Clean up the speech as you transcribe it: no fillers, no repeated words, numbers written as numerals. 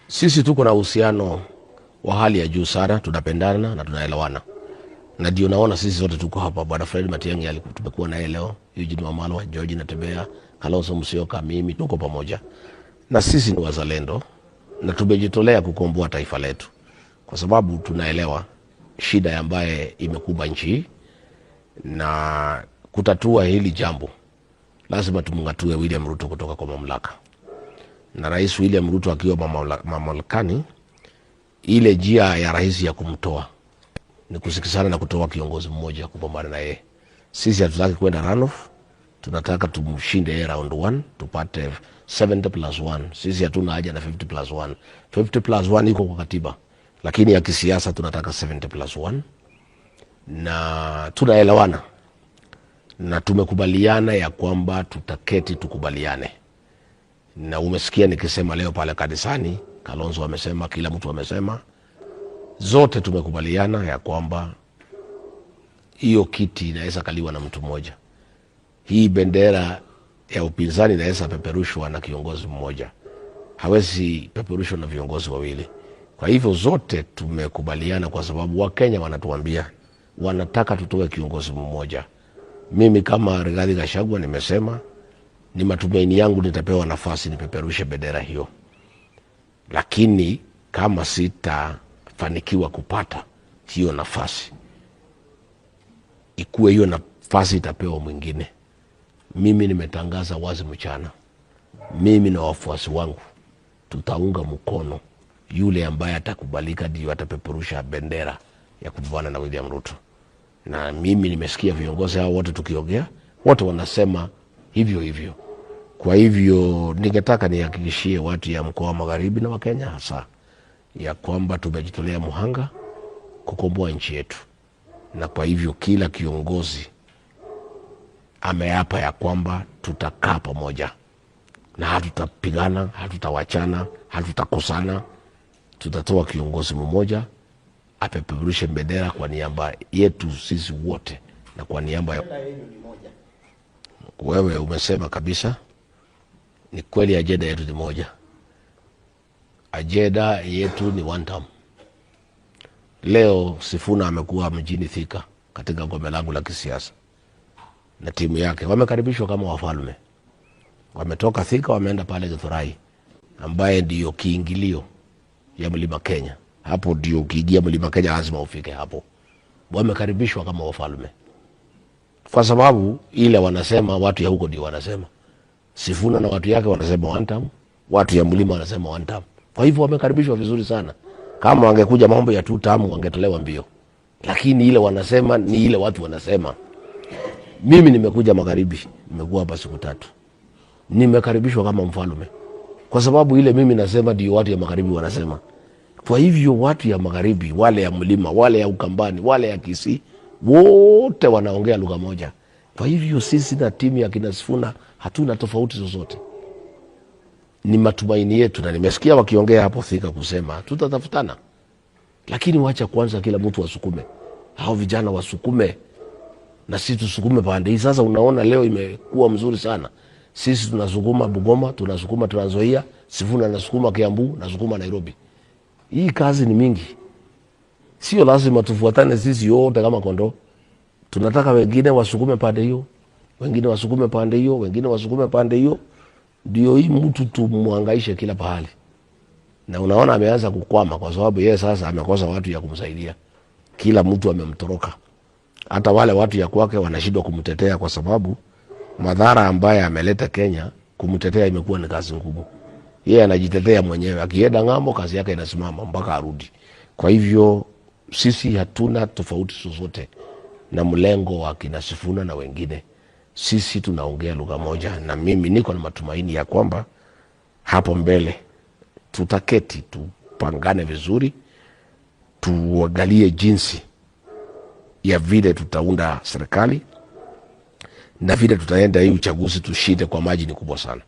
Sisi tuko na uhusiano wa hali ya juu sana, tunapendana na tunaelewana, na ndio naona sisi sote tuko hapa. Bwana Fred Matiang'i tumekuwa naye leo, Eugene Wamalwa, George Natembeya, Kalonzo Musyoka, mimi tuko pamoja, na sisi ni wazalendo na tumejitolea kukomboa taifa letu, kwa sababu tunaelewa shida ambaye imekumba nchi hii, na kutatua hili jambo lazima tumngatue William Ruto kutoka kwa mamlaka. Na Rais William Ruto akiwa mamlakani, ile njia ya rahisi ya kumtoa ni kusikizana na kutoa kiongozi mmoja kupambana na yeye. Sisi hatutaki kwenda runoff, tunataka tumshinde yeye round 1, tupate 70 plus 1. Sisi hatuna haja na 50 plus 1. 50 plus 1 iko kwa katiba, lakini ya kisiasa tunataka 70 plus 1, na tunaelewana na tumekubaliana ya kwamba tutaketi tukubaliane. Na umesikia nikisema leo pale kanisani, Kalonzo amesema, kila mtu amesema, zote tumekubaliana ya kwamba hiyo kiti inaweza kaliwa na mtu mmoja. Hii bendera ya upinzani inaweza peperushwa na kiongozi mmoja, hawezi peperushwa na viongozi wawili. Kwa hivyo zote tumekubaliana, kwa sababu Wakenya wanatuambia wanataka tutoe kiongozi mmoja. Mimi kama Rigathi Gachagua nimesema ni matumaini yangu nitapewa nafasi nipeperushe bendera hiyo, lakini kama sitafanikiwa kupata hiyo nafasi, ikuwe hiyo nafasi itapewa mwingine. Mimi nimetangaza wazi mchana, mimi na wafuasi wangu tutaunga mkono yule ambaye atakubalika ndio atapeperusha bendera ya kupambana na William Ruto. Na mimi nimesikia viongozi hao wote tukiongea, wote wanasema hivyo hivyo. Kwa hivyo ningetaka nihakikishie watu ya mkoa wa Magharibi na Wakenya hasa ya kwamba tumejitolea muhanga kukomboa nchi yetu, na kwa hivyo kila kiongozi ameapa ya kwamba tutakaa pamoja na hatutapigana, hatutawachana, hatutakosana. Tutatoa kiongozi mmoja apeperushe bendera kwa niaba yetu sisi wote na kwa niaba ya wewe. Umesema kabisa, ni kweli, ajenda yetu ni moja. Ajenda yetu ni one term. Leo Sifuna amekuwa mjini Thika katika gome langu la kisiasa na timu yake, wamekaribishwa kama wafalme. Wametoka Thika wameenda pale Githurai ambaye ndiyo kiingilio ya Mlima Kenya. Hapo ndio ukiingia Mlima Kenya lazima ufike hapo. Wamekaribishwa kama wafalme, kwa sababu ile wanasema watu ya huko ndio wanasema. Sifuna na watu yake wanasema one term, watu ya mlima wanasema one term. Kwa hivyo wamekaribishwa vizuri sana. Kama wangekuja mambo ya two term wangetolewa mbio, lakini ile wanasema ni ile watu wanasema. Mimi nimekuja Magharibi, nimekuwa hapa siku tatu, nimekaribishwa kama mfalme, kwa sababu ile mimi nasema ndio watu ya Magharibi wanasema. Kwa hivyo watu ya Magharibi, wale ya mlima, wale ya Ukambani, wale ya Kisii, wote wanaongea lugha moja. Kwa hivyo sisi na timu ya kina Sifuna hatuna tofauti zozote. Ni matumaini yetu, na nimesikia wakiongea hapo Thika kusema tutatafutana, lakini wacha kwanza kila mtu asukume, hao vijana wasukume na sisi tusukume pande hii. Sasa unaona leo imekuwa mzuri sana. Sisi tunasukuma Bungoma, tunasukuma Trans Nzoia, Sifuna anasukuma Kiambu, nasukuma Nairobi. Hii kazi ni mingi, sio lazima tufuatane sisi yote kama kondoo. Tunataka wengine wasukume pande hiyo, wengine wasukume pande hiyo, wengine wasukume pande hiyo, ndio hii mtu tumwangaishe kila pahali. Na unaona ameanza kukwama kwa sababu yeye sasa amekosa watu ya kumsaidia. Kila mtu amemtoroka, hata wale watu ya kwake wanashindwa kumtetea kwa sababu madhara ambaye ameleta Kenya, kumtetea imekuwa ni kazi ngumu. Yeye anajitetea mwenyewe, akienda ng'ambo kazi yake inasimama mpaka arudi. Kwa hivyo sisi hatuna tofauti zozote na mlengo wa kina Sifuna na wengine. Sisi tunaongea lugha moja, na mimi niko na matumaini ya kwamba hapo mbele tutaketi tupangane vizuri, tuangalie jinsi ya vile tutaunda serikali na vile tutaenda hii uchaguzi tushinde kwa margin kubwa sana.